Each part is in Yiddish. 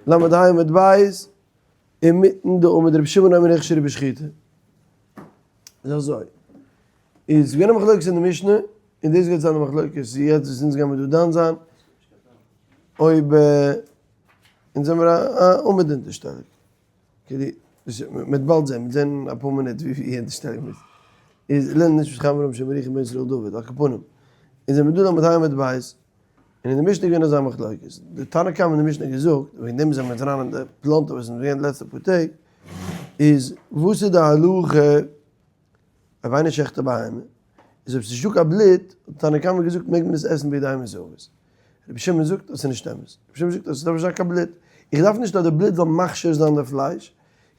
ל"ה עמוד ב', אינמיטן די עמוד רבי שמעון אומר הוכשרה בשחיטה. איז אזוי, איז געווען א מחלוקת אין די משנה, און דאס גייט זיין די מחלוקת יעצט וואס אונז גיימיר דא דן זיין, אויב אונז זעמיר א עמוד אונטערשטעליג. כדי, מ'וועט באלד זען, מ'וועט זען אין אפאר מינוט ווי ווי אונטערשטעליג מ'איז. איז לערנען נישט מיט חברים שמריחים בן ישראל דוד, על כל פנים. אונז זעמיר דא ל"ה עמוד ב', און אין די משנה איז געווען אזא מחלוקת. די תנא קמא אין די משנה האט געזאגט, וועגן דעם זעמיר יעצט אריין אין די פלאנטער וואס איז געווען די לעצטע פאר טעג, איז וואס איז די הלכה אויב איינער שעכט א בהמה, איז אויב ס'איז נישטא קיין בלוט, האט תנא קמא געזאגט מעג מען עס עסן בידיים מזוהמות. רבי שמעון זאגט אז ס'איז נישט אמת. רבי שמעון זאגט אז ס'דארף נישט זיין קיין בלוט. איך דארף נישט אז די בלוט זאל מכשיר זיין די פלייש,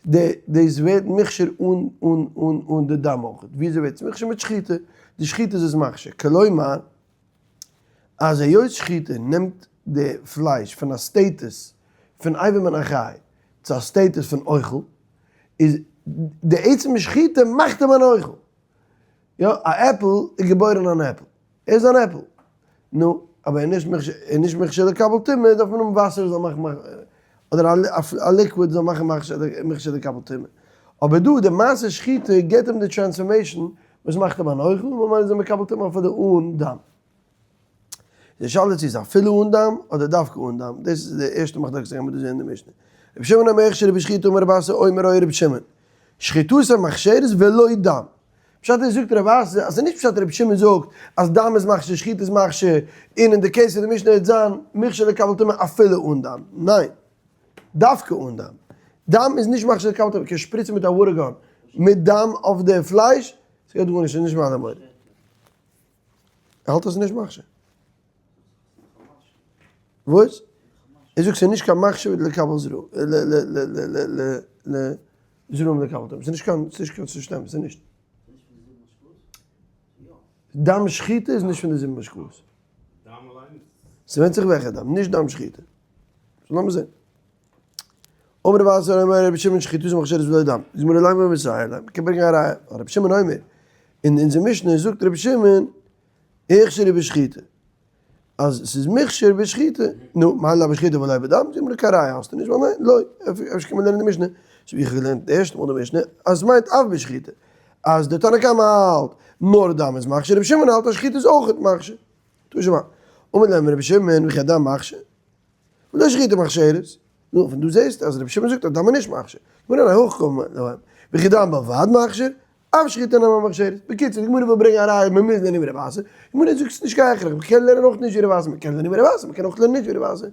די דאס ווערט מוכשר אן אן אן אן די דם אויך. וויאזוי ווערט עס מוכשר? מיט שחיטה. די שחיטה איז עס מכשיר. כלומר, אז היות שחיטה נעמט די פלייש פון א status פון אבר מן החי צו א status פון אוכל, איז די עצם שחיטה מאכט אים אן אוכל. יא, א עפל איז געבוירען אן עפל. ער איז אן עפל. נו, אבער ער איז נישט מכשיר, ער איז נישט מכשיר לקבל טומאה, דארף מען האבן וואסער זאל מאכן אדער א liquid זאל מאכן מכשיר לקבל טומאה. אבער דא, די מעשה שחיטה גיבט אים די transformation וואס מאכט אים אן אוכל, ממילא איז ער מקבל טומאה אפילו אן דם. די שאלה איז צו איז אפילו אן דם אדער דווקא אן דם, דאס איז די ערשטע מחלוקת וואס גיימיר דא זעהן אין די משנה. רבי שמעון אומר הוכשרה בשחיטה אמר רב אסי אומר היה רבי שמעון שחיטתו מכשירת ולא דם. פשט איז זאגט רב אסי אז ס'איז נישט פשט רבי שמעון זאגט אז דם איז מכשיר שחיטה איז מכשיר און אין די case פון די משנה וועט זיין מכשיר לקבל טומאה אפילו אן דם, ניין דווקא אן דם, דם איז נישט מכשיר לקבל טומאה, קענסט שפריצן מיט א water gun מיט דם אויף די פלייש ס'גייט גארנישט ס'איז נישט מעלה מוריד. ער האלט אז ס'איז נישט מכשיר. וואס? ער זאגט ס'איז נישט קיין מכשיר לקבל זרע ל ל ל ל ל ל זרעים לקבל טומאה. ס'איז נישט קיין ס'איז נישט קיין סיסטעם ס'איז נישט. דם שחיטה איז נישט פון די זיבן משקאות. ס'ווענדט זיך וועלכע דם, נישט דם שחיטה. לאמיר זען. אמר רב אסי אמר רבי שמעון שחיטתו מכשירת בלא דם, זאגט גמרא לימא מסייע ליה, מ'קען ברענגען א ראיה, ווייל רבי שמעון אומר, אין אונזער משנה זאגט רבי שמעון הוכשרה בשחיטה, אז ס'איז מוכשר בשחיטה, נו, מאי לאו בשחיטה ולא בדם, זאגט גמרא קיין ראיה האסטו נישט, ווייל ניין, לא, אפשר קען מען לערנען די משנה, אזוי ווי איך האב געלערנט די ערשטע מאל די משנה, אז עס מיינט אף בשחיטה, אז דער תנא קמא האלט נאר דם איז מכשיר, רבי שמעון האלט אז שחיטה איז אויכעט מכשיר. תא שמע, אמר להם רבי שמעון וכי הדם מכשיר? ולא שחיטה מכשירת? נו, פון דא זעסטו אז רבי שמעון זאגט אז דם איז נישט מכשיר. גמרא ניין הכי קאמר להם, וכי דם בלבד מכשיר? אף שחיטה נמי מכשירת. בקיצור, די גמרא וויל ברענגען א ראיה מען מוז לערנען ווי רב אסי, די גמרא זאגט ס'איז נישט קיין הכרח, מען קען לערנען אויך נישט ווי רב אסי, מען קען לערנען ווי רב אסי, מען קען אויך לערנען נישט ווי רב אסי,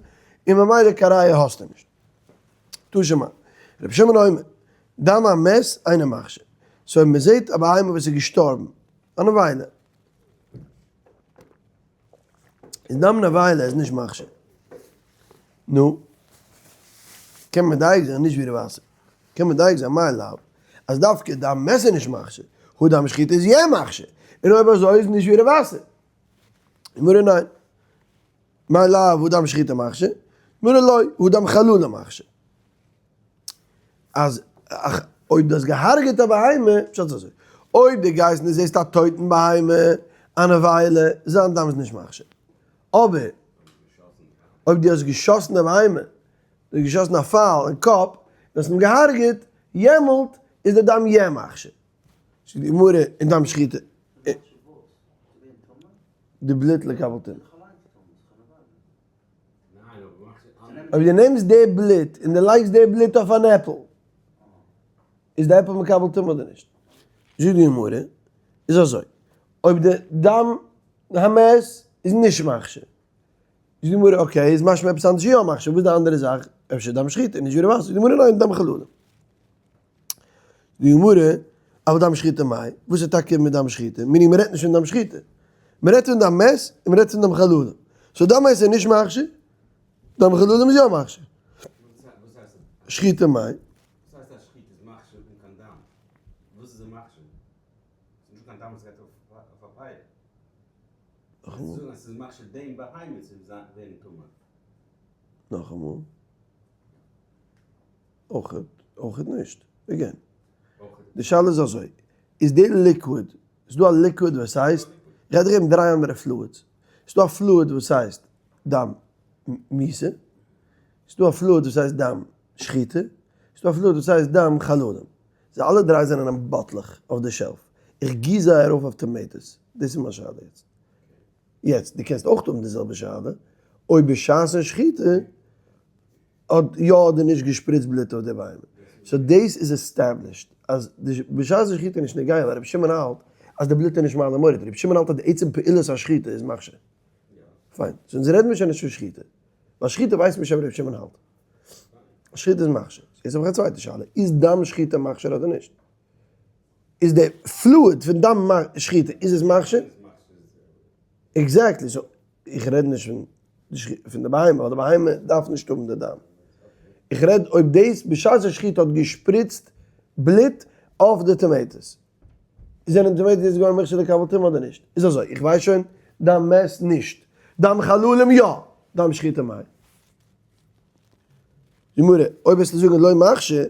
און ממילא קיין ראיה האסטו נישט. תא שמע, רבי שמעון אומר, דם המת אינו מכשיר. so אויב מען זעט א בהמה וואס איז געשטארבן, א נבילה, איז דם נבילה איז נישט מכשיר. נו, קען מען מדייק זיין נישט ווי רב אסי. קען מען מדייק זיין מאי לאו אז דווקא דם מת איז נישט מכשיר, הא דם שחיטה איז יא מכשיר. און אויב אזוי איז נישט ווי רב אסי. גמרא ניין. מאי לאו הא דם שחיטה מכשיר? גמרא לא, הא דם חללה מכשיר. אז אויב דו האסט געהארגעט א בהמה, פשט איז אזוי, אויב דו גייסט און דו זעסט א טויטן בהמה, א נבילה, זיין דם איז נישט מכשיר. אבער אויב דו האסט געשאסן די בהמה, דו האסט געשאסן א פייל אין קאפ, און האסט אים געהארגעט, יעמאלט איז די דם יא מכשיר. זאגט די גמרא אין דם שחיטה. די בלוט לקבל טומאה. אויב דו נעמסט די בלוט און דו לייגסט די בלוט אויף אן עפל, איז די עפל מקבל טומאה אדער נישט? זאגט די גמרא, איז אזוי, אויב די דם המת איז נישט מכשיר, זאגט די גמרא, okay, איז משמע עפעס אנדערש יא מכשיר, וואס איז די אנדערע זאך? אפשר דם שחיטה, נישט ווי רב אסי, זאגט די גמרא, ניין, דם חללים. די גמרא, אבל דם שחיטה מאי, וואס איז טאקע מיט דם שחיטה? meaning מ'רעדט נישט פון דם שחיטה. מ'רעדט פון דם מת און מ'רעדט פון דם חללים. so דם מת איז נישט מכשיר, דם חללים איז יא מכשיר. שחיטה מאי. וואס הייסט אז שחיטה איז מכשיר אן קיין דם? וואס איז ער מכשיר? ס'איז נישטא קיין דם וואס גייט אויף א פאה. נאכאמאל. זאגן אז ס'איז מכשיר דעם בהמה צו ווערן טמא. נאכאמאל. אויכעט, אויכעט נישט. again. די שאלה איז אזוי, איז די liquid, איז דא א liquid וואס הייסט, איך גיי דיר געבן דריי אנדערע fluids, איז דא א fluid וואס הייסט דם מיתה, ס'דא א fluid וואס הייסט דם שחיטה, ס'דא א fluid וואס הייסט דם חללים. זיי אלע דריי זענען אין באטלעך אויף די shelf. איך גיס זיי ארויף אויף tomatoes. דאס איז מיין שאלה יעצט. יעצט, דו קענסט אויך האבן די זעלבע שאלה, אויב בשעת'ן שחיטה האט יא אדער נישט געשפריצט בלוט אויף די בהמה. so דאס איז established אז די בשעת די שחיטה איז נישט נוגע ווייל רבי שמעון האלט אז די בלוט איז נישט מעלה מוריד. רבי שמעון האלט אז די עצם פעולת השחיטה איז מכשיר. פיין. so אונז רעדן מיר שוין נישט פון שחיטה. ווייל שחיטה ווייסט מען שוין ווי רבי שמעון האלט. שחיטה איז מכשיר. יעצט האב איך א צווייטע שאלה. איז דם שחיטה מכשיר אדער נישט? איז די fluid פון דם שחיטה איז עס מכשיר? exactly. so איך רעד נישט פון די בהמה, ווייל די בהמה דארף נישט האבן די דם. איך רעד אויב דאס בשעת די שחיטה האט געשפריצט בלוט אויף די tomatoes. זענען די tomatoes יעצט געווארן מכשיר לקבל טומאה אדער נישט? איז אזוי, איך ווייס שוין, דם מת נישט. דם חללים יא. דם שחיטה מאי? גמרא, אויב וועסטו זאגן לא מכשיר,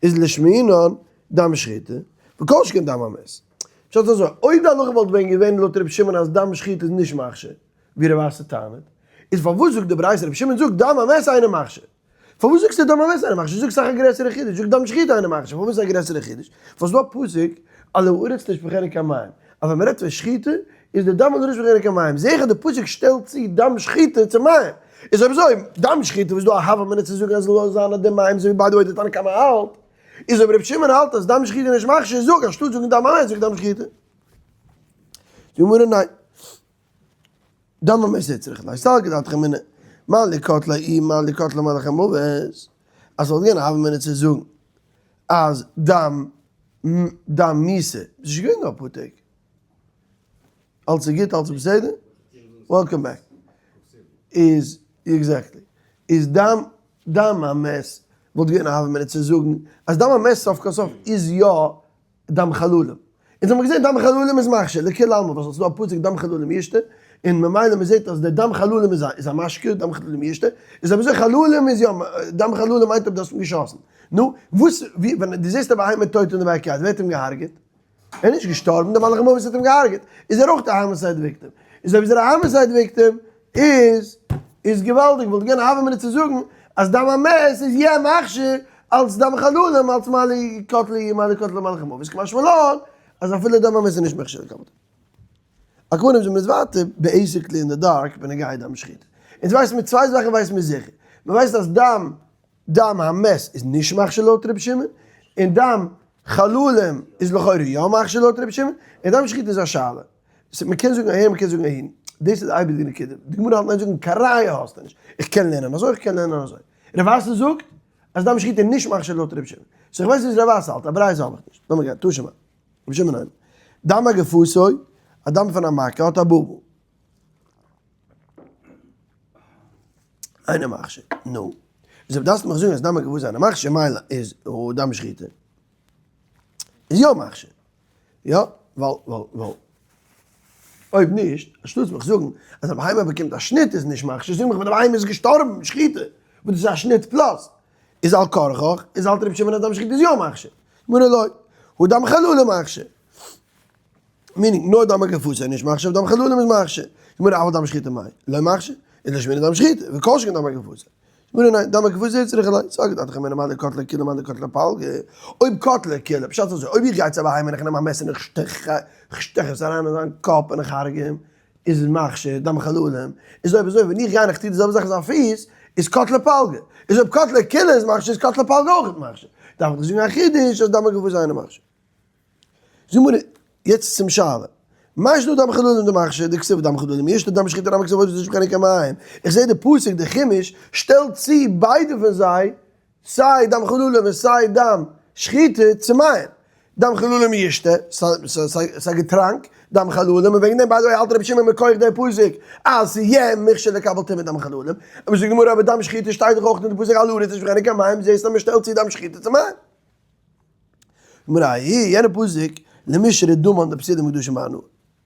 איז לשמעינן דם שחיטה, וכל שכן דם המת. פשט איז אזוי, אויב די הלכה וואלט ווען געווען לויט רבי שמעון אז דם שחיטה איז נישט מכשיר, ווי רב אסי טענה'ט, איז פארוואס זאגט די ברייתא רבי שמעון זאגט דם המת אינו מכשיר? פארוואס זאגסטו דם המת אינו מכשיר? זאג סאך א גרעסערע חידוש, זאג דם שחיטה אינו מכשיר, פארוואס איז א גרעסערע חידוש? ווייל ס'דא א פסוק על הארץ תשפכנו כמים, אז ווען מ'רעדט פון שחיטה איז די דם על הארץ תשפכנו כמים, זעה איך אז די פסוק שטעלט צו דם שחיטה צו מים, איז אויב אזוי, דם שחיטה וואס איז דא א הוה אמינא צו זאגן אז זאל זיין אז די מים אזוי ווי by the way די תנא קמא האלט, איז אויב רבי שמעון האלט אז דם שחיטה איז נישט מכשיר, זאג אנשטאט זאגן דם המת זאג דם שחיטה. זאגט די גמרא ניין. דם המת איצטריכא ליה סלקא דעתך אמינא, מה לי קטלא איהו מה לי קטלא מלאך המוות, אז ס'וואלט געווען א הוה אמינא צו זאגן אז דם דם מיתה, ס'איז נישט געווען דא אפאר טעג. אלס איז גוט אלס איז בסדר? welcome back. איז exactly. איז דם דם המת וואלט געווען א הוה אמינא צו זאגן אז דם המת סוף כל סוף איז יא דם חללים. אונז האבן געזען דם חללים איז מכשיר לכולי עלמא ווייל ס'איז דא א פסוק דם חללים ישתה און ממילא מ'זעט אז די דם חללים איז א איז א משקה דם חללים ישתה איז אויב אזוי חללים איז יא דם חללים מיינט אויב דו האסט אים געשאסן. נו וואס ווי ווען דו זעסט א בהמה טויט אין די backyard ווער האט אים געהארגעט? ער איז נישט געשטארבן, דער מלאך המוות האט אים געהארגעט, איז ער אויך א homicide victim, איז אויב איז ער א homicide victim איז איז געוואלדיג, וואלט געווען א הוה אמינא צו זאגן אז דם המת איז יא מכשיר אלס דם חללים אלס מה לי קטלא מה לי קטלא מלאך המוות, קא משמע לן אז אפילו דם המת איז נישט מכשיר לקבל. על כל פנים זעמיר עס ווייטער basically אין די dark בנוגע דם שחיטה. אונז ווייסן מיר צוויי זאכן ווייסן מיר זיכער, מען ווייסט אז דם דם המת איז נישט מכשיר לויט רבי שמעון, און דם חללים איז לכאורה יא מכשיר לויט רבי שמעון, און דם שחיטה איז א שאלה. מען קען זאגן אהער מען קען זאגן אהין, דאס איז אייביג די נקודה, די גמרא האלט אין איין זאגן קיין ראיה האסטו נישט, איך קען לערנען אזוי איך קען לערנען אזוי. רב אסי זאגט אז דם שחיטה איז נישט מכשיר לויט רבי שמעון. so איך ווייס נישט וואס רב אסי האלט, א ברייתא האב איך נישט. לאמיר גיין, תא שמע. רבי שמעון אומר, דם מגפתו, א דם פון א מכה האט א bubble. אינו מכשיר, נו. איז אויב דארפסטו מיך זאגן אז דם מגפתו אינו מכשיר, מילא איז דם שחיטה. איז יא מכשיר. יא, ווייל, ווייל, ווייל. אויב נישט, אנשטאטס מיך זאגן אז א בהמה באקומט א שניט איז נישט מכשיר, זאג מיך ווען די בהמה איז געשטארבן, שחיטה, וואס דאס איז א שניט plus, איז על כרחך, איז האלט רבי שמעון אז דם שחיטה איז יא מכשיר. גמרא לא, הא דם חללים מכשיר. meaning נאר דם מגפתו איז נישט מכשיר, דם חללים איז מכשיר. גמרא אבל דם שחיטה מאי, לא מכשיר, איז לשמעינן דם שחיטה, וכל שכן דם מגפתו. גמרא ניין, דם מגפתו איצטריכא ליה, סלקא דעתך אמינא מה לי קטלא קולא מה לי קטלא פלגא, אויב קטלא קולא, פשט אזוי, אויב איך גיי צו א בהמה און איך נעם א מעסער און איך שטעך איך שטעך עס אריין אין זיין קאפ און איך הרגע אים, איז עס מכשיר, דם חללים, איז אויב אזוי ווען איך גיי און איך טו די זעלבע זאך אין זיין פיס, איז קטלא פלגא, איז אויב קטלא קולא איז מכשיר איז קטלא פלגא אויך מכשיר, דארף איך זאגן א חידוש אז דם מגפתו אינו מכשיר. זאג מיר יעצט צום שאלה. מאי שנא דם חללים דמכשיר, דכתיב דם חללים ישתה דם שחיטה נמי כתיב הארץ תשפכנו כמים. איך זעה די פסוק די חומש שטעלט צו ביידע פון זיי סיי דם חללים און סיי דם שחיטה צו מים. דם חללים ישתה, ס'איז א געטראנק, דם חללים, און וועגן דעם by the way האלט רבי שמעון מכח די פסוק אז ס'איז יא מוכשר לקבל טומאה דם חללים. אבער זאגט די גמרא אבער דם שחיטה שטייט דאך אויך אין די פסוק על הארץ תשפכנו כמים זעסט אז מ'שטעלט צו דם שחיטה צו מים. גמרא ההיא, יענע פסוק, למישרי דמן דפסילים קדושים בהנאה,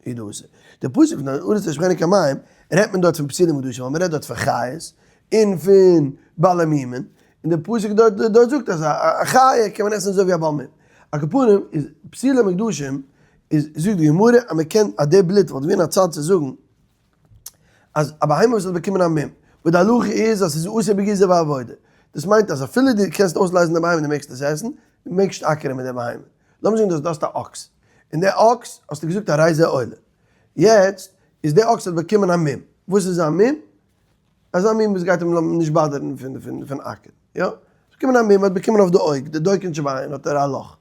היא דאתא. די פסוק פון על הארץ תשפכנו כמים, רעדט מען דארט פון פסילים קדושים, ווייל מען רעדט דארט פון חיות, און פון בעלי מומין, און די פסוק דארט דארט זאגט אז א חיה קען מען עסן אזוי ווי א בעל מום. על כל פנים, איז פסילים קדושים, איז זאגט די גמרא אז מען קען, אז די בלוט וואלט געווען א צד צו זאגן, אז א בהמה וואס האט באקומען א מום, וואס די הלכה איז אז ס'איז אסור בגיזה ועבודה. דאס מיינט אז אפילו דו קענסט אויסלייזן די בהמה און דו מעגסט עס עסן, דו מעגסט אקערן מיט די בהמה. לאמיר זאגן דו האסט א אקס, און די אקס האסטו געזאגט הרי זה עולה. יעצט איז די אקס האט באקומען א מום. וואס איז א מום? אזא מום וואס גייט אים נישט באדערן פון אקערן. יא? באקומען א מום, האט באקומען אויף די אויג, די דוקרן שבעין האט ער א לאך.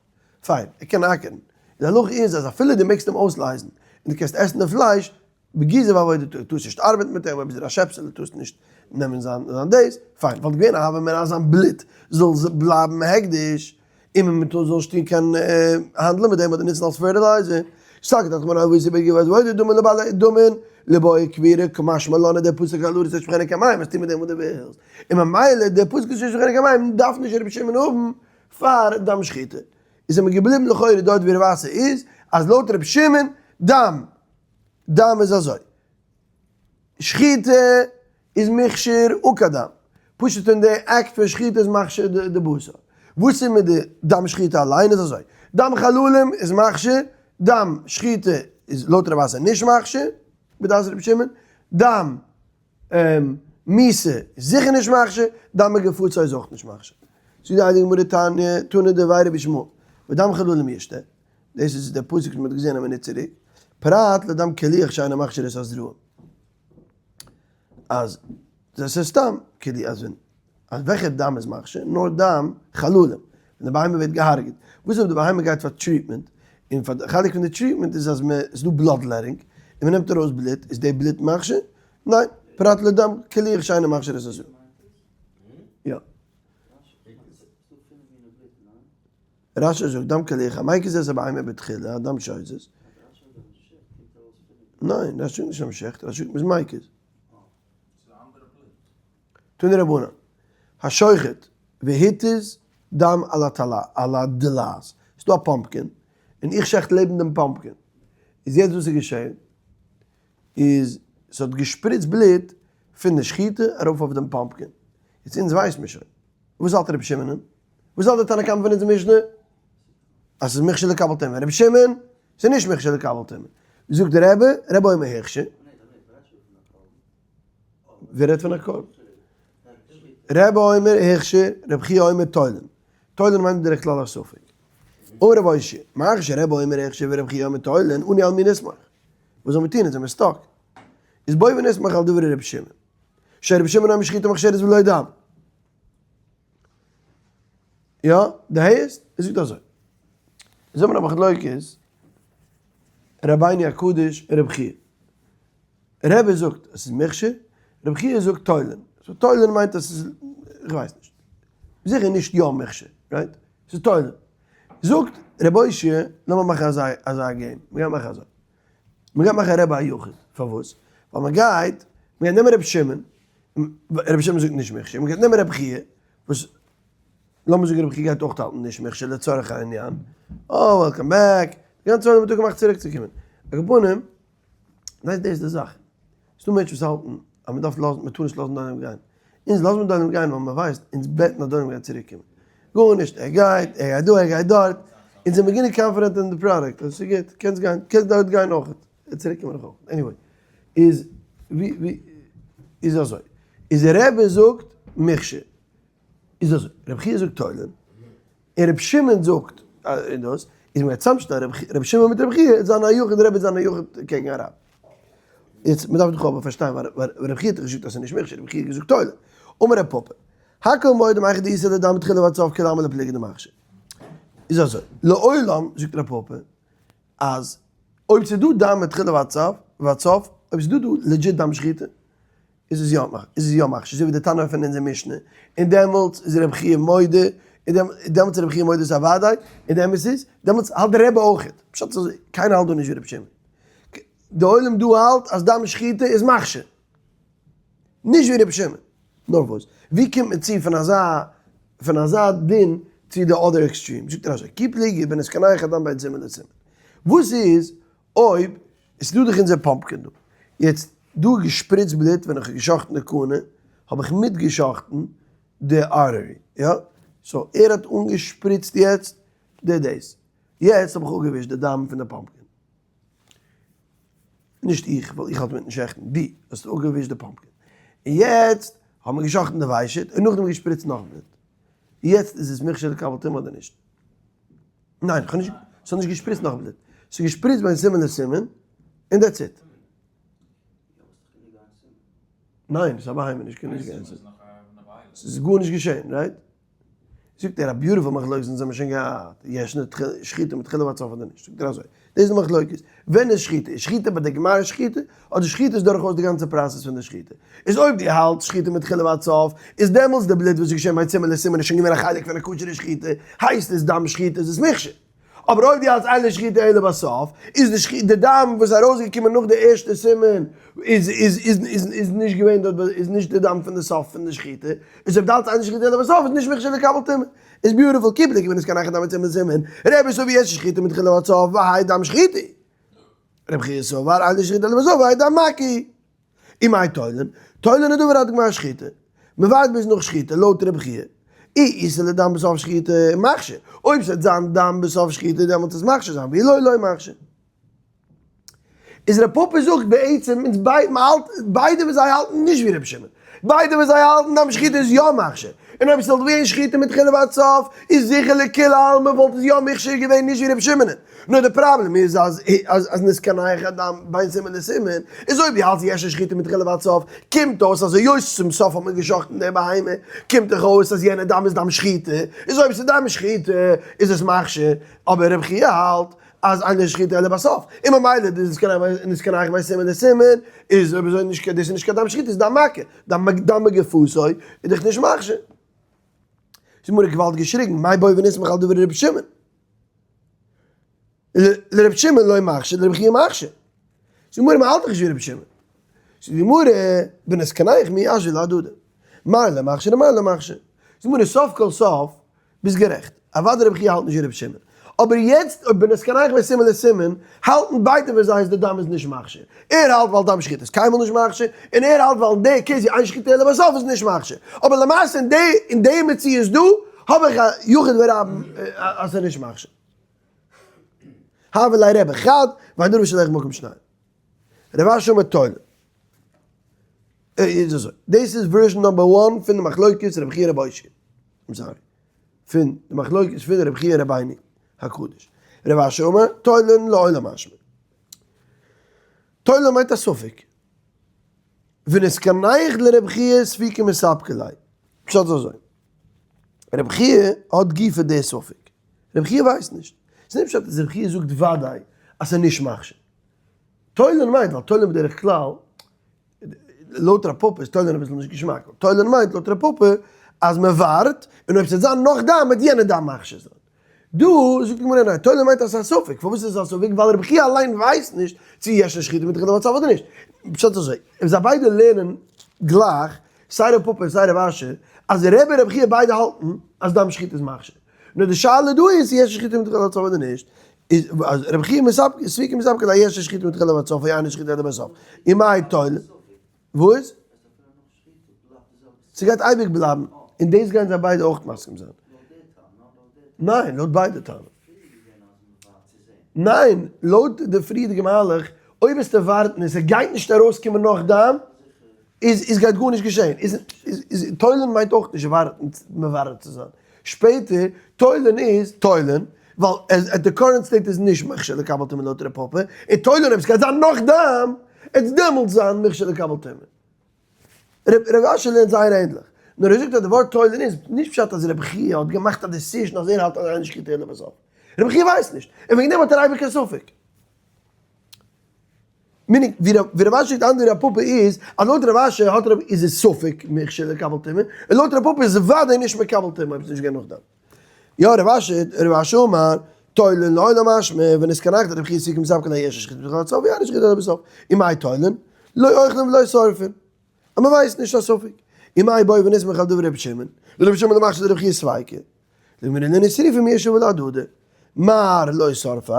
פיין, ער קען אקערן. די הלכה איז אז אפילו דו מעגסט אים אויסלייזן און דו קענסט עסן די פלייש, בגיזה ועבודה טו, טארסט נישט ארבעטן מיט אים, אויב איז ער א שעפסעלע טארסט נישט נעמען זיין זיין דאס, פיין, וואלט געווען א הוה אמינא אז זיין בלוט זאל בלייבן הקדש, און מען טאר זאל נישט טון קיין האנדלען מיט דעם אדער נוצן אלס fertilizer, סלקא דעתך אמינא וואס איז בגיזה ועבודה דמין לבעלי דמין לבעי קבירה קמשמע לן דער פסוק על הארץ תשפכנו כמים, וועסט טון מיט דעם וואס דו ווילסט, און ממילא דער פסוק תשפכנו כמים דארף נישט רבי שמעון האבן פאר דם שחיטה, איז מען געבליבן לכאורה דארט ווי רב אסי איז, אז לויט רבי שמעון דם דם איז אזוי, שחיטה איז מכשיר אן קיין דם, פשוט אין די אקט פון שחיטה איז מכשיר די בשר, וואס איז מיט די דם שחיטה אליין איז אזוי, דם חללים איז מכשיר, דם שחיטה איז לויט רב אסי נישט מכשיר, בדעת רבי שמעון, דם מיתה איז זיכער נישט מכשיר, דם מגפצו איז אויך נישט מכשיר. זאגט די הייליגע גמרא תניא, תנא דבי רבי ישמעאל, ודם חללים ישתה, דאס איז דער פסוק וואס מען האט געזען א מינוט צוריק, פרט לדם קילוח שאינו מכשיר את הזרעים. אז דאס איז סתם כאילו אז ווען אז וועלכע דם איז מכשיר? נאר דם חללים, ווען די בהמה ווערט געהארגעט. וואס אויב די בהמה גייט פאר treatment, און פאר די חלק פון די treatment איז אז מען ס'איז דא bloodletting, און מען נעמט ארויס בלוט, איז די בלוט מכשיר? ניין, פרט לדם קילוח שאינו מכשיר את הזרעים. יא. רש"י זאגט דם קילוח, המקיז את הבהמה בתחילה, הדם שוזז. ניין, רש"י זאגט נישט אז מ'שעכט, רש"י זאגט מ'איז מקיז. תנו רבנן, השוחט והתיז דם על הטלה, על הדלעת, ס'איז דא א pumpkin, און איך שעכט לעבן דעם pumpkin, איז יעצט וואס איז געשען, איז ס'האט געשפריצט בלוט פון די שחיטה ארויף אויף דעם pumpkin, יעצט אונז ווייסט מיר שוין, וואס האלט רבי שמעון? וואס האלט די תנא קמא פון אונזער משנה? אז ס'איז מכשיר לקבל טומאה. רבי שמעון, ס'איז נישט מכשיר לקבל טומאה. זאגט דער רבי, רבי אומר הכשר. ווער רעדט פון א קרבן? רבי אומר הכשר, רבי חייא אומר תולין. תולין מיינט בדרך כלל א ספק. אמר רבי אושעיא, מאחר שרבי אומר הכשר ורבי חייא אומר תולין, אנו על מי נסמוך? וואס זאל מען טון? אונז זעמיר stuck. איז בואו ונסמוך על דברי רבי שמעון. שרבי שמעון אומר שחיטה מכשירת בלא דם. יא, די הייסט, ער זאגט אזוי. זאג מיר א מחלוקת, רבינו הקדוש און רבי חייא. רבי זאגט עס איז מכשיר, רבי חייא זאגט תולין. so תולין מיינט אז עס איז, איך ווייס נישט. זיכער נישט יא מכשיר, right? עס איז תולין. זאגט רבי אושעיא, לאמיר מאכן אזא אזא game, מ'גייט מאכן אזוי. מ'גייט מאכן רבי א יחיד. פארוואס? ווייל מ'גייט, מ'גייט נעמען רבי שמעון, רבי שמעון זאגט נישט מכשיר, מ'גייט נעמען רבי חייא, וואס לאמיר זאגן רבי חייא גייט אויך האלטן נישט מכשיר לצורך העניין, אה welcome back, די גאנצע עולם האט אפגעמאכט צוריק צו קומען, על כל פנים, ווייסט דאס איז די זאך, ס'דא מענטשן וואס האלטן אז מ'דארף לאזן, מ'טאר נישט לאזן די עולם גיין, אונז לאזן מיר די עולם גיין ווייל מ'ווייסט אונז בעטן אז די עולם גייט צוריק קומען, גארנישט, ער גייט, ער גייט דא, ער גייט דארט, אונז זעמיר גענוג confident אין די product, אז ס'איז גוט, קענסט גיין, קענסט דארט גיין אויכעט. צוריק קומען נאך אויך. anyway, איז ווי ווי איז אזוי. איז דער רבי זאגט מכשיר. איז אזוי, רבי חייא זאגט תולין, און רבי שמעון זאגט און דאס, איז מ'גייט צוזאמשטעלן רבי שמעון מיט רבי חייא, זיין א יחיד, רבי זיין א יחיד קעגן א רב. יעצט, מ'דארף דאך אבער פארשטיין, ווייל רבי חייא האט דאך געזאגט אז ס'איז נישט מכשיר, רבי חייא האט געזאגט תולין. אמר רב פפא, הכל מודים היכא דאיתא לדם מתחילה ועד סוף כולי עלמא לא פליגי דמכשיר. איז אזוי, לעולם, זאגט רב פפא, אז אויב ס'איז דא דם מתחילה ועד סוף, ועד סוף, אויב ס'איז דא דא legit דם שחיטה, איז עס יא איז עס יא מכשיר, אזוי ווי די תנא פון אונזער משנה, און דעמאלטס איז רבי חייא מודה, און דעמאלטס איז רבי חייא מודה ס'איז א וודאי, און די אמת איז, דעמאלטס האלט די רבי אויכעט, פשט איז אזוי, קיינער האלט דא נישט ווי רבי שמעון, די עולם דא האלט אז דם שחיטה איז מכשיר. נישט ווי רבי שמעון. נאר וואס? ווי קומט מען צו פון אזא פון אזא דין צו די other extreme? זאגט ער אזוי, כי פליגי בנתקנח הדם בין סימן לסימן. וואס איז אויב עס איז דא דאך אונזער pumpkin דא. יעצט דא איז געשפריצט בלוט ווען איך האב געשאכטן די קנה האב איך מיטגעשאכטן די artery, יא? so ער האט אנגעשפריצט יעצט די דאס. יעצט האב איך אפגעווישט די דם פון די pumpkin. נישט איך, ווייל איך האלט מיטן שעכטן, דו האסט אפגעווישט די pumpkin. און יעצט האט מען געשאכטן די ושט און נאכדעם געשפריצט נאך בלוט. יעצט איז עס מוכשר לקבל טומאה אדער נישט? ניין, כ'האב נישט, ס'האט נישט געשפריצט נאך בלוט. ס'איז געשפריצט בין סימן לסימן, און that's it. ניין, ס'איז א בהמה, נישט קיין נישט קיין ס'איז גארנישט געשען, right? זאגט ער א beautiful מחלוקת אונז האבן שוין געהאט, ישנה שחיטה מתחילה ועד סוף אדער נישט? זאגט ער אזוי, דאס איז די מחלוקת, ווען איז שחיטה? איז שחיטה ביי די גמר שחיטה, אדער שחיטה איז דורכאויס די גאנצע process פון די שחיטה? איז אויב דו האלטסט שחיטה מתחילה ועד סוף, איז דעמאלטס די בלוט וואס איז געשען בין סימן לסימן איז שוין געווען א חלק פון א כשר'ע שחיטה, הייסט עס דם שחיטה איז עס מוכשר. אבער אויב דו האלטסט אין שחיטה אלא בסוף, איז די שחיטה, די דם וואס איז ארויסגעקומען נאך די ערשטע סימן, איז איז איז איז איז נישט געווען דארט, איז נישט די דם פון די סוף פון די שחיטה, איז אויב דו האלטסט אין שחיטה אלא בסוף איז נישט מוכשר לקבל טומאה. איז beautiful, כי פליגי בנתקנח הדם בין סימן לסימן, רבי סבר יש שחיטה מתחילה ועד סוף, והאי דם שחיטה. רבי חייא סבר אין שחיטה אלא בסוף, והאי דם מכה. ומאי תולין? תולין איז דבר עד גמר שחיטה. מען ווארט ביז נאך שחיטה, לויט רבי חייא. אי איתא לדם בסוף שחיטה, מכשיר. אויב ס'וועט זיין דם בסוף שחיטה, דעמאלט איז מכשיר זיין, ואי לא, לא מכשיר. איז ר' פפא זאגט בעצם, אונז ביידע, מ'האלט, ביידע וואס זיי האלטן נישט ווי רבי שמעון. ביידע וואס זיי האלטן דם שחיטה איז יא מכשיר. און אויב ס'וואלט געווען שחיטה מתחילה ועד סוף, איז זיכער לכולי עלמא וואלט עס יא מכשיר געווען נישט ווי רבי שמעון. נאר די פראבלעם איז אז אז נתקנח הדם בין סימן לסימן, איז אויב דו האלטסט יש שחיטה מתחילה ועד סוף, קומט אויס אז היות צום סוף האט מען געשחט'ן די בהמה, קומט דאך אויס אז יענע דם איז דם שחיטה, איז אויב ס'איז דם שחיטה איז עס מכשיר, אבער רבי חייא האלט אז אין שחיטה אלא בסוף, און ממילא דאס נתקנח בין סימן לסימן, איז אויב אזוי נישט דאס איז נישט קיין דם שחיטה איז דם מכה, דם מגפותו איז דאך נישט מכשיר. איז מרא געוואלד געשריגן, מאי בעי ונסמוך על דברי רבי שמעון? לרבי שמעון לא מכשיר לרבי חייא מכשיר. זאגט די גמרא מ'האלט דאך נישט ווי רבי שמעון. זאגט די גמרא בנתקנח מי אשוי להדדי. מר לא מכשיר ומר לא מכשיר. זאגט די גמרא סוף כל סוף ביסט גערעכט. אוודאי רבי חייא האלט נישט ווי רבי שמעון. אבער יעצט אויב בנתקנח בין סימן לסימן האלטן ביידע ווי זיי אז די דם איז נישט מכשיר. ער האלט ווייל דם שחיטה איז קיינמאל נישט מכשיר, און ער האלט ווייל די case ווי אין שחיטה אלא בסוף איז נישט מכשיר. אבער למעשה אין די אין די מציאות דא האב איך א יחיד ורבים אז ס'איז נישט מכשיר. הוה ליה רבי חד ואין דבר שולח מקום שניים. רב אשי אמר תולין. איז אזוי, דאס איז version number one פון די מחלוקת רבי חייא רבי אושעיא. I'm sorry. פון די מחלוקת פון רבי חייא רבינו הקדוש. רב אשי אמר תולין לעולם משמע. תולין מיינט א ספק. ונתקנח לרבי חייא ספיקא מספקא ליה. פשט איז אזוי. רבי חייא האט גופא די ספק. רבי חייא ווייסט נישט. ס'איז נישט פשט אז רבי חייא זאגט וודאי אז ס'איז נישט מכשיר. תולין מיינט, ווייל תולין בדרך כלל, לויט רב פפא איז תולין אביסל נישט געשמאק. תולין מיינט לויט רב פפא אז מ'ווארט און אויב ס'וועט זיין נאך דם וועט יענע דם מכשיר זיין. דא זאגט די גמרא ניין, תולין מיינט אז ס'איז א ספק, פארוואס איז עס א ספק? ווייל רבי חייא אליין ווייסט נישט צו ישנה שחיטה מתחילה ועד סוף אדער נישט. פשט איז אזוי, אויב זיי ביידע לערנען גלייך, סיי רב פפא און סיי רב אשי, אז רבי און רבי חייא ביידע האלטן אז דם שחיטה איז מכשיר. נאר די שאלה דא איז צו ישנה שחיטה מתחילה ועד סוף אדער נישט, איז אז רבי חייא מספקא, ספיקא מספקא ליה ישנה שחיטה מתחילה ועד סוף או אינה שחיטה אלא בסוף. ומאי תולין? וואס? ס'גייט אייביג בלייבן, און דאס גייען זיי ביידע אויך מסכים זיין. ניין, לויט ביידע טעמים. ניין, לויט די פריערדיגע מהלך, אויב וועסטו ווארטן און ס'גייט נישט ארויסקומען נאך דם, איז איז גייט גארנישט געשען. איז איז תולין מיינט אויך נישט ווארטן מברר צו זיין. שפעטער, תולין איז תולין, ווייל at the current state איז נישט מכשיר לקבל טומאה לויט ר' פפא, און תולין אויב ס'גייט זיין נאך דם, עט דעמאלטס זיין מכשיר לקבל טומאה. רב אשי לערנט זייער ענדליך, נאר ער זאגט אז די ווארט תולין איז נישט פשט אז רבי חייא האט געמאכט א decision אז ער האלט אז אין שחיטה אלא בסוף. רבי חייא ווייסט נישט, און וועגן דעם האט ער אייביג קיין ספק. meaning, ווי רב אשי זאגט אנדערע רב פפא איז, אז לויט רב אשי האט רב איז עס ספק מכשיר לקבל טומאה, און לויט רב פפא איז אוודאי נישט מקבל טומאה אויב עס איז נישט געווען נאך דם. יא רב אשי, רב אשי אמר, תולין לעולם משמע, ונתקנח דרבי חייא ספיקא מספקא ליה יש שחיטה מתחילה ועד סוף ואין שחיטה אלא בסוף. ומאי תולין? לא אוכלין ולא שורפין. אז מען ווייסט נישט א ספק. ומאי בעי ונסמוך על דברי רבי שמעון? דרבי שמעון דמכשיר דרבי חייא ספיקא. דאמרינן שריפה מי ישוב להדדי. מר לא שרפי,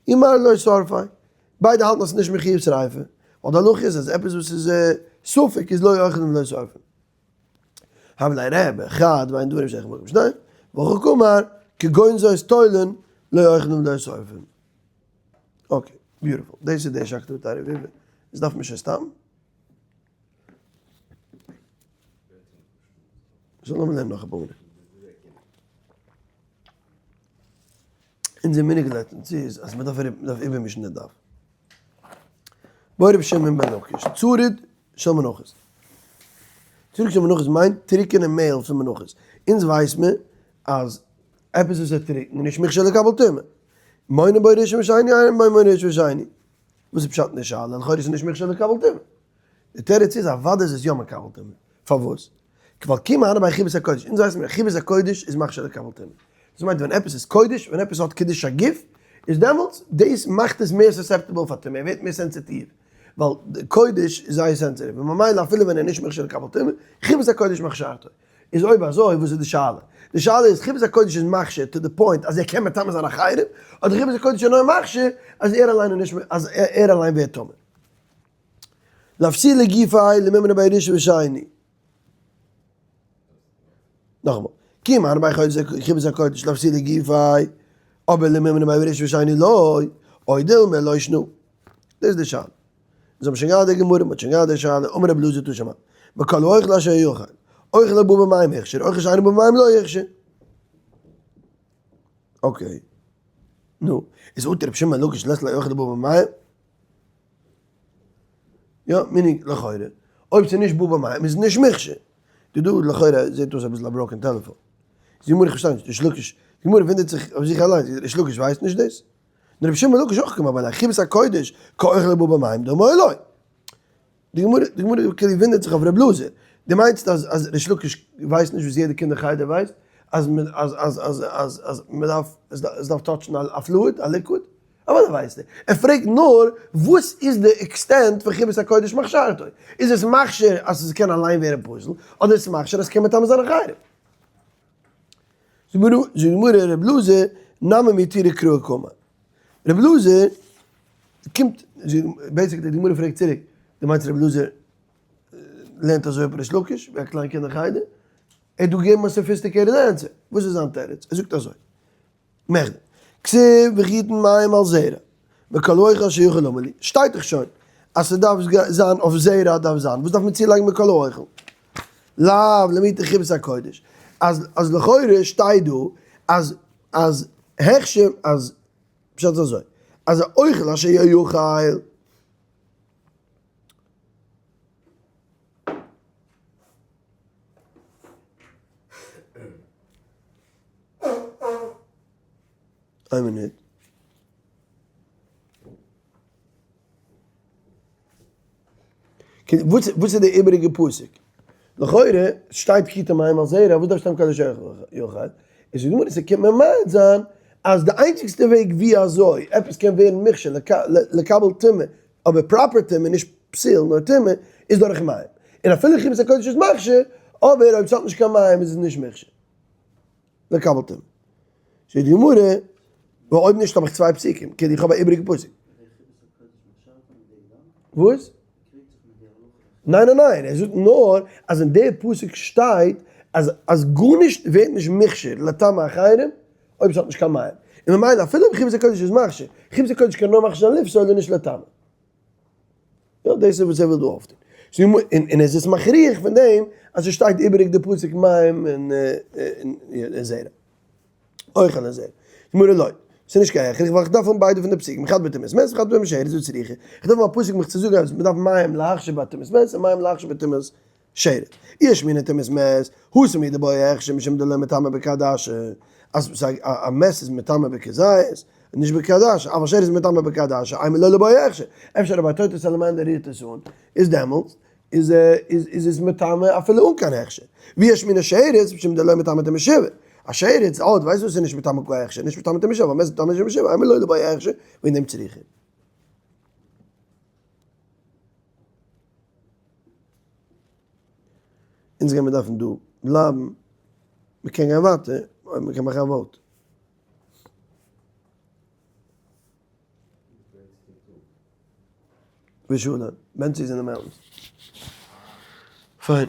ומר לא שרפי. ביידע האלטן אז ס'איז נישט מחיוב שריפה. ווייל די הלכה איז אז עפעס וואס איז ספק איז לא אוכלין ולא שורפין. הוה ליה רבי חד ואין דברים שייכים במקום שניהם, והכי קאמר, כגון זאת תולין לא אוכלין ולא שורפין. okay, beautiful. דאס איז די שקלא וטריא. דאס דארף מען שוין סתם. So לאמיר לערנען נאך אפאר מינוט. אונזער מנהג לעצטנס איז אז מ'דארף מ'דארף איבערמישן די דף. בעי רבי שמעון בן לקיש, צריד של מנחות. צריד של מנחות מיינט טרוקענע מעהל פון מנחות. אונז ווייס מיר אז עפעס וואס איז טרוקן איז נישט מוכשר לקבל טומאה. מונין בו ראשון ושני אין בו מונין ראשון ושני. וואס איז פשט אין די שאלה? לכאורה איז עס נישט מוכשר לקבל טומאה. די תירוץ איז אוודאי איז עס יא מקבל טומאה. פארוואס? ווייל כי מהני בי חיבת הקודש, אונז ווייסן מיר חיבת הקודש איז מכשיר לקבל טומאה. דאס מיינט ווען עפעס איז קודש, ווען עפעס האט קדושת הגוף, איז דעמאלטס דאס מאכט עס מער susceptible פאר טומאה, ער ווערט מער סענסיטיוו, ווייל די קודש איז זייער סענסיטיוו, און ממילא אפילו ווען ער איז נישט מכשיר לקבל טומאה, חיבת הקודש מכשרתו. איז אויב אזוי וואס איז די שאלה? די שאלה איז חיבת הקודש איז מכשיר to the point אז ער קען מטמא זיין אחרים, אדער חיבת הקודש איז נאר מכשיר אז ער אליין איז נישט אז ער אליין ווערט טמא. לאפסולי גופיה למימנא בי ראשון ושני. נאכאמאל, כי מהני בי חיבת הקודש לאפסולי גופיה, אבער למימנא בי ראשון ושני לא, או דילמא לא שנא. דאס איז די שאלה. אונז האבן שוין געהאט די גמרא, מ'האט שוין געהאט די שאלה, אמר רבי אלעזר תא שמע, מכל האוכל אשר יאכל, אוכל הבא במים הכשר, אוכל שאינו בא במים לא הכשר. okay. נו, איז אטו רבי שמעון בן לקיש לית ליה אוכל הבא במים? יא, meaning לכאורה, אויב ס'איז נישט בא במים איז עס נישט מוכשר. די דא לכאורה זעט אויס אביסל א broken telephone. די גמרא איך פארשטיי נישט, ריש לקיש, די גמרא וואונדערט זיך אויף זיך אליינס, ריש לקיש ווייסט נישט דאס? און רבי שמעון בן לקיש אויך קמא ווייל חיבת הקודש כאוכל הבא במים דמי או לא. די גמרא, די גמרא כאילו וואונדערט זיך אויף רבי אלעזר. דו מיינסט אז אז ריש לקיש ווייסט נישט וואס יעדע קינד אין חדר ווייסט? אז מען אז אז אז אז אז מען דארף עס דארף touch ן א fluid, א liquid? אוודאי ווייסט ער. ער פרעגט נאר וואס איז די extent פון חיבת הקודש מכשרתו? איז עס מכשיר אז עס קען אליין ווערן פסול, אדער איז עס מכשיר אז עס קען מטמא זיין אחרים? זאגט די גמרא ר' אלעזר נמי מיתירא קראי קאמר. ר' אלעזר קומט, basically די גמרא פרעגט צוריק, דו מיינסט ר' אלעזר לערנט אזוי אויף ריש לקיש ווי א קליין קינד אין חדר? ער האט דא געגעבן א sophisticated answer. וואס איז זיין תירוץ? ער זאגט אזוי. מכדי כתיב וכי יתן מים על זרע מכל האוכל אשר יאכל אמר לי, שטייט דאך שוין אז ס'דארף זיין אויף זרע דארף זיין, וואס דארף מען צולייגן מכל האוכל? לאו למעוטי חיבת הקודש, אז אז לכאורה שטייט דא אז אז הכשר אז פשט איז אזוי אז האוכל אשר יאכל. איין מינוט. וואס וואס איז די איבעריגע פסוק? לכאורה שטייט כי יתן מים על זרע, וואס דארף שטיין מכל אשר יאכל? איז די גמרא ס'קומט ממעט זיין אז די איינציגסטע וועג ווי אזוי עפעס קען ווערן מוכשר לקבל טומאה, אבער proper טומאה, נישט פסול נאר טומאה, איז דורך מים. און אפילו חיבת הקודש איז מכשיר, אבער אויב ס'האט נישט קיין מים איז עס נישט מוכשר. לקבל טומאה. זאגט די גמרא, ווייל אויב נישט האב איך צוויי פסוקים, כאילו איך האב א איבעריגע פסוק. וואס? ניין ניין ניין, ער זאגט נאר אז אין די פסוק שטייט אז אז גארנישט ווערט נישט מוכשר לטמא אחרים אויב עס האט נישט קיין מים, און ממילא אפילו אויב חיבת הקודש איז מכשיר, חיבת הקודש קען נאר מכשיר זיין לפסול און נישט לטמא. יא דאס איז וואס ער וויל דא אויפטון. און ער איז עס מכריח פון דעם אז עס שטייט איבעריג די פסוק מים און זרע. אויך על הזרע. גמרא לא. ס'איז נישט קיין הכרח ווייל איך דארף האבן ביידע פון די פסוקים, חד בטומאת מת וחד בטומאת שרץ וצריכא. איך דארף האבן א פסוק מיך צו זאגן אז מ'דארף מים להכשיר בטומאת מת און מים להכשיר בטומאת שרץ. אי אשמועינן טומאת מת, התם הוא דבעי הכשר משום דלא מטמא בכעדשה. אז א מת איז מטמא בכזית, נישט בכעדשה, אבל שרץ איז מטמא בכעדשה, אימא לא לבעי הכשר. אפשר אויב א טויטע salamander רירט עס אן, איז דעמאלטס איז איז עס מטמא אפילו אן קיין הכשר. ואי אשמועינן שרץ, משום דלא מטמא טומאת שבעה. א שרץ, אה, דו ווייסט וואס איז נישט מטמא קיין הכשר, נישט מטמא טומאת שבעה, מת איז מטמא טומאת שבעה, אימא לא לבעי הכשר, וועגן דעם צריכא. אונז גיימיר דארפן דא בלייבן, מ'קען גיין ווייטער, אויב מ'קען מאכן א vote. ושלום, בענצי איז אין די mountains. פיין.